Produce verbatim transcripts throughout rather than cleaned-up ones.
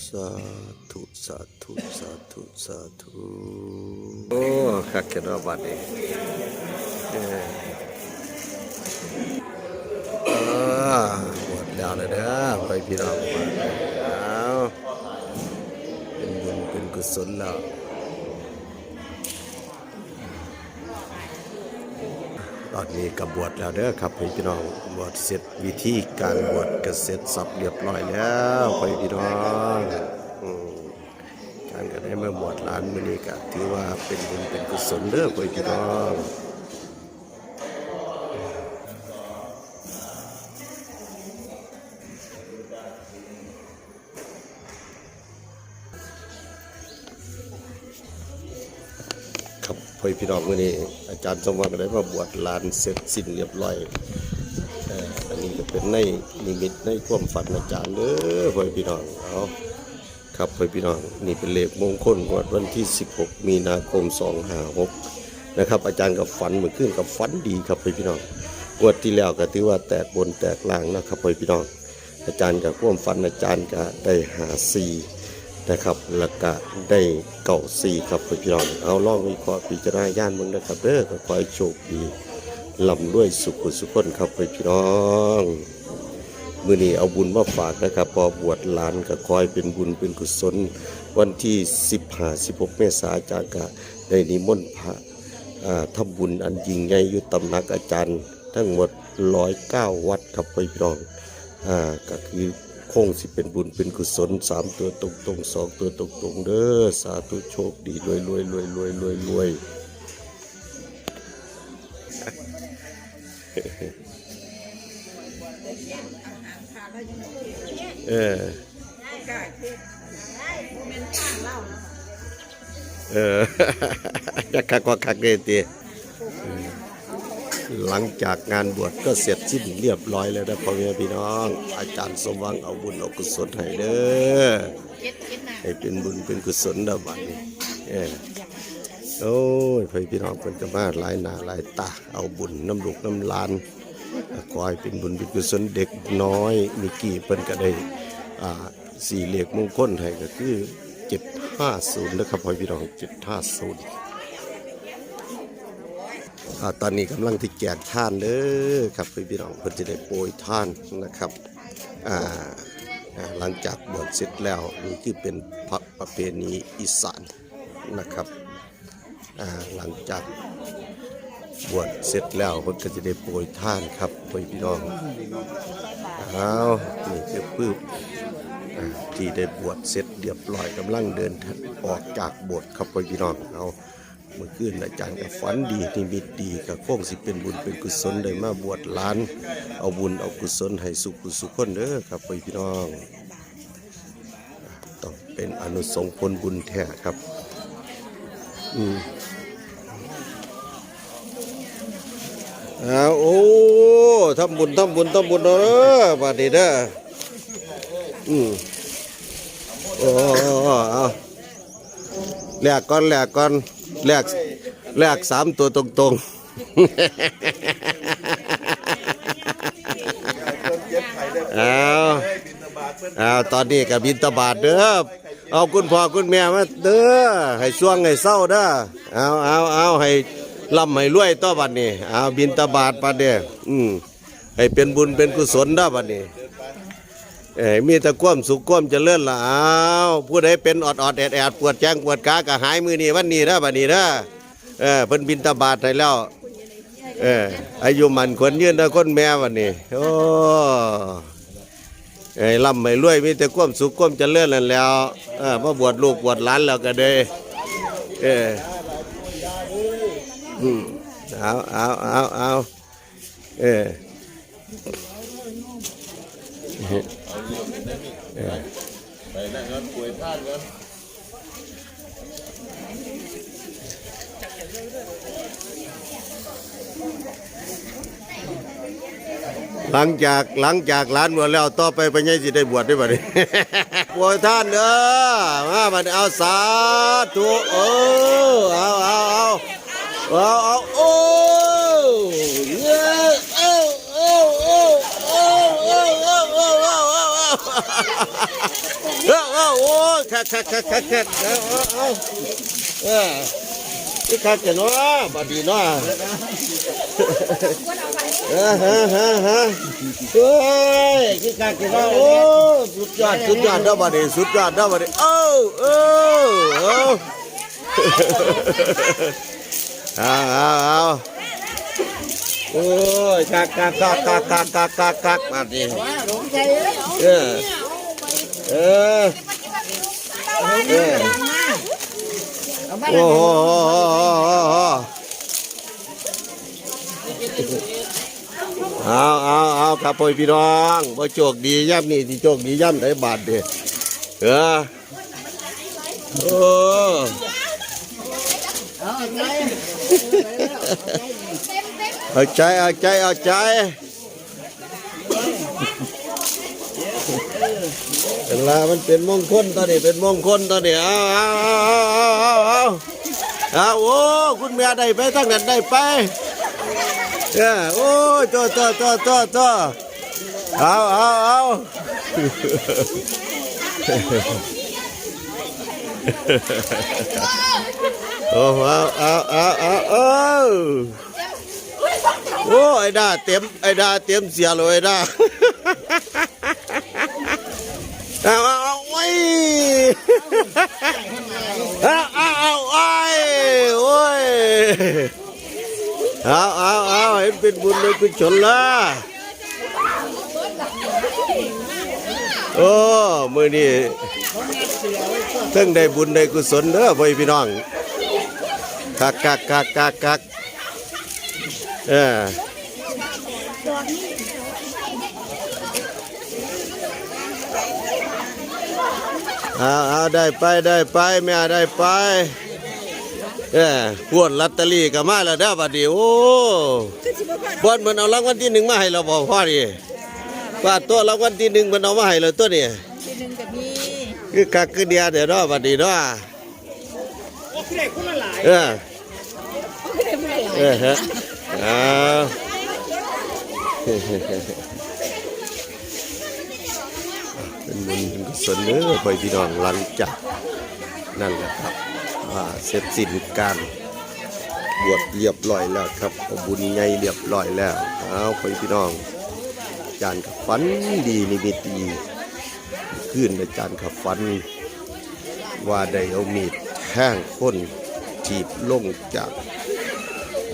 สาธุ สาธุ สาธุ สาธุ โอ้ คักแค่เนาะบัดนี้ เออ อ่า บวชแล้วนะเด้อ ไปพี่น้อง บวชแล้ว เป็นบุญเป็นกุศลแล้ว ตอนนี้ก็บวชแล้วเด้อครับพี่น้อง บวชเสร็จ วิธีการบวชก็เสร็จสับเรียบร้อยแล้วพี่น้อง อืม การก็ได้มาบวชหลานมื้อนี้ก็ถือว่าเป็นบุญเป็นกุศลเด้อพี่น้อง ครับพ่อพี่น้อง มื้อนี้อาจารย์สมหวังก็ได้มาบวชหลานเสร็จสิ้นเรียบร้อย เอ่อ อันนี้ก็เป็นในนิมิตในความฝันอาจารย์เด้อพ่อพี่น้อง เอา ครับพ่อพี่น้อง นี่เป็นเลขมงคลงวดวันที่สิบหกมีนาคมสองห้าหกนะครับ อาจารย์ก็ฝันเมื่อคืนก็ฝันดีครับพ่อพี่น้อง งวดที่แล้วก็ถือว่าแตกบนแตกล่างนะครับพ่อพี่น้อง อาจารย์ก็ความฝันอาจารย์ก็ได้ห้าสี่นะครับ แล้วก็ได้เก้าสี่ครับพี่น้อง เอาลองวิเคราะห์พิจารณาญาณเบิ่งนะครับเด้อ ก็ขอให้โชคดีร่ำรวยสุขสุขคนครับพี่น้อง มื้อนี้เอาบุญมาฝากนะครับ พอบวชหลานก็ขอให้เป็นบุญเป็นกุศล วันที่สิบห้า สิบหก เมษาอาจารย์ก็ได้นิมนต์พระ อ่า ทำบุญอันยิ่งใหญ่อยู่ตำหนักอาจารย์ ทั้งหมดร้อยเก้าวัดครับพี่น้อง อ่า ก็คือคงสิเป็นบุญเป็นกุศล สามตัวตรงๆ สองตัวตรงๆ เด้อ สาธุ โชคดี รวยๆ รวยๆ รวยๆ รวยๆ เออ เออ อยากคักกว่าคักเด้ติ หลังจากงานบวชก็เสร็จสิ้นเรียบร้อยแล้วนะพ่อแม่พี่น้อง อาจารย์สมหวังเอาบุญเอากุศลให้เด้อ ให้เป็นบุญเป็นกุศลเด้อบัดนี้ เออ โอ้ย พ่อแม่พี่น้องเพิ่นก็มาหลายหน้าหลายตา เอาบุญนำลูกนำหลาน ขอให้เป็นบุญเป็นกุศล เด็กน้อยมิกกี้เพิ่นก็ได้ อ่า สี่เลขมงคลให้ก็คือ เจ็ดห้าศูนย์ นะครับพ่อพี่น้อง เจ็ดห้าศูนย์ อ่า ตอนนี้กำลังที่แจกทานเด้อครับพ่อพี่น้อง เพิ่นจะได้โปรยทานนะครับ อ่า อ่า หลังจากบวชเสร็จแล้ว นี่คือเป็นพระประเพณีอีสานนะครับ อ่า หลังจากบวชเสร็จแล้วเพิ่นก็จะได้โปรยทานครับพ่อพี่น้อง อ้าว นี่คือปึ๊บ อ่า ที่ได้บวชเสร็จเรียบร้อย กำลังเดินออกจากโบสถ์ครับพ่อพี่น้อง เอา เมื่อคืนอาจารย์ก็ฝันดี นิมิตดี ก็คงสิเป็นบุญเป็นกุศล ได้มาบวชหลาน เอาบุญเอากุศลให้สุขสุขคนเด้อครับพ่อพี่น้อง ต้อง เป็นอานิสงส์ผลบุญแท้ครับ อืม อ้าว โอ้ ทำบุญ ทำบุญ ทำบุญ เด้อ บัดนี้เด้อ อืม โอ้ เอา แลกก่อน แลกก่อน แลก แลกสามตัวตรงๆ เอา เอา ตอนนี้ก็บิณฑบาตเด้อ เอาคุณพ่อคุณแม่มาเด้อ ให้ส่วงให้เซาเด้อ เอา เอา เอา ให้ร่ำให้รวยต่อบัดนี้ เอา บิณฑบาตบัดนี้ อืม ให้เป็นบุญเป็นกุศลเด้อบัดนี้ เอ้ย มีแต่ความสุขความเจริญล่ะ เอา ผู้ใดเป็นออดๆ แอดๆ ปวดแข้งปวดขาก็หายมื้อนี้วันนี้เด้อบัดนี้เด้อ เออ เพิ่นบิณฑบาตให้แล้ว เออ อายุมั่นขวัญยืนเด้อคนแม่บัดนี้ โอ้ ให้ร่ำให้รวย มีแต่ความสุขความเจริญนั่นแหล้ว เออ มาบวชลูกบวชหลานแล้วก็ได้ เออ อืม เอา เอา เอา เอา เออ เออ ไปนั่งก่อน ป่วยพลาดก่อน หลังจาก หลังจากหลานบวชแล้ว ต่อไปพ่อใหญ่สิได้บวชได้บัดนี้ โปรยทานเด้อ มาบัดนี้ เอา สาธุ เออ เอา เอา เอา เอา เอา โอ้ เย้ เอา เอา เอา เอา เอา เอา เอา เอา เอา เอา โอ้ คัก คัก คัก คัก คัก เอา เอา เอา เออ นี่คักแต่เนาะ บัดนี้เนาะ เออ ฮะ ฮะ ฮะ เฮ้ย นี่คักแต่เนาะ โอ้ สุดยอด สุดยอดเด้อบัดนี้ สุดยอดเด้อบัดนี้ เอ้า เอ้า เอ้า เอา เอา เอา โอ้ย คัก คัก คัก คัก คัก คัก คัก คัก บัดนี้ เออ เออ เออ โอ้โห เอา เอา เอา ครับพ่อพี่น้อง บ่โชคดีย่ำนี่สิโชคดีย่ำใดบาดเด้อ เออ โอ้ เอาใจ เอาใจ เอาใจ เวลามันเป็นมงคลตอนนี้ เป็นมงคลตอนนี้ เอา เอา เอา โอ้ คุณแม่ได้ไปทางนั้นได้ไป เออ โอ้ย ตัว ตัว ตัว ตัว ตัว เอา เอา เอา โอ้ เอา เอา เอา เอา เอา โอ้ ไอ้ด้าเต็ม ไอ้ด้าเต็มเสียเลย ไอ้ด้า เอา เอา เอา โอ้ย เอา เอา เอา โอ้ย โอ้ย เอา เอา เอา ให้เป็นบุญเป็นกุศลละ โอ้ มื้อนี้เทิงได้บุญได้กุศลเด้อพ่อพี่น้อง คัก คัก คัก คัก คัก เออ เอา เอา ได้ไป ได้ไป แม่ได้ไป เออ พวดลอตเตอรี่ก็มาแล้วเด้อบัดนี้ โอ้ บอนมันเอารางวัลที่หนึ่งมาให้เราบอกพ่อนี่ ว่าตัวรางวัลที่หนึ่งมันเอามาให้เราตัวนี่ ทีหนึ่งก็มี คือคักคือเดียเดี๋ยวเนาะบัดนี้เนาะ เออ เออฮะ อ่า เป็นบุญเป็นกุศลเด้อพ่อพี่น้อง หลังจากนั่นแหละครับ ว่าเสร็จสิ้นการบวชเรียบร้อยแล้วครับ เอาบุญใหญ่เรียบร้อยแล้ว เอาพ่อพี่น้อง อาจารย์ก็ฝันดีนิมิตดี คืนอาจารย์ก็ฝัน ว่าได้เอามีดแทงคนถีบลงจาก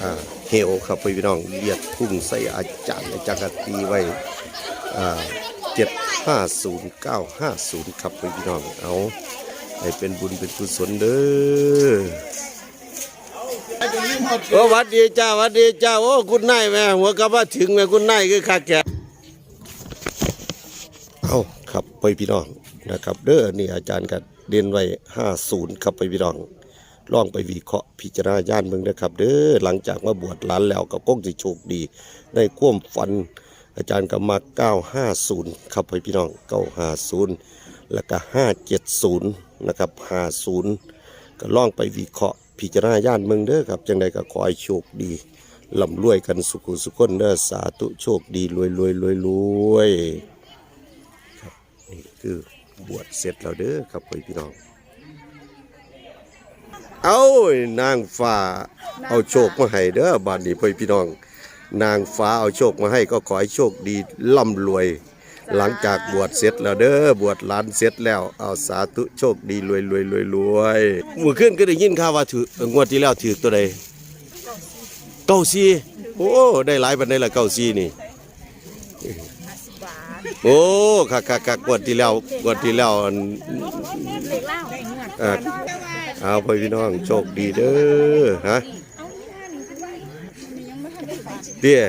อ่า เหวครับพี่น้อง เลือดพุ่งใส่อาจารย์ อาจารย์ก็ตีไว้ อ่า เจ็ดห้าศูนย์ เก้าห้าศูนย์ ครับพี่น้อง เอา ให้เป็นบุญเป็นกุศลเด้อ โอ้ หวัดดีจ้า หวัดดีจ้า โอ้ คุณนายแม่ หัวกลับมาถึงแม่ คุณนายคือคักแก เอาครับพ่อพี่น้องนะครับ เด้อ นี่อาจารย์ก็ เด่นไว้ห้าศูนย์ครับพี่น้อง ลองไปวิเคราะห์พิจารณาญาณเบิ่งนะครับเด้อ หลังจากมาบวชหลานแล้วก็คงสิโชคดี ในความฝัน อาจารย์ก็มักเก้าห้าศูนย์ครับพี่น้อง เก้าห้าศูนย์ แล้วก็ห้าเจ็ดศูนย์นะครับ ห้าศูนย์ ก็ลองไปวิเคราะห์พิจารณาญาณเบิ่งเด้อครับ จังใดก็ขอให้โชคดี ร่ำรวยกันสุขุสุขคนเด้อ สาธุ โชคดี รวยรวยรวยรวยครับ นี่คือบวชเสร็จแล้วเด้อครับพี่น้อง เอ้านางฟ้าเอาโชคมาให้เด้อ บาดนี้พี่น้อง นางฟ้าเอาโชคมาให้ก็ขอให้โชคดีร่ำรวย หลังจากบวชเสร็จแล้วเด้อ บวชหลานเสร็จแล้ว เอาสาธุ โชคดี รวยรวยรวยรวย มื้อคืนก็ได้ยินข่าวว่าถืก งวดที่แล้วถืกตัวใด เก้าสี่ โอ้ ได้หลายปานใดล่ะ เก้าสี่ นี่ โอ้ คักคักคักงวดที่แล้ว งวดที่แล้วอัน เอ่อ เอาไปพี่น้อง โชคดีเด้อ ฮะ เตี้ย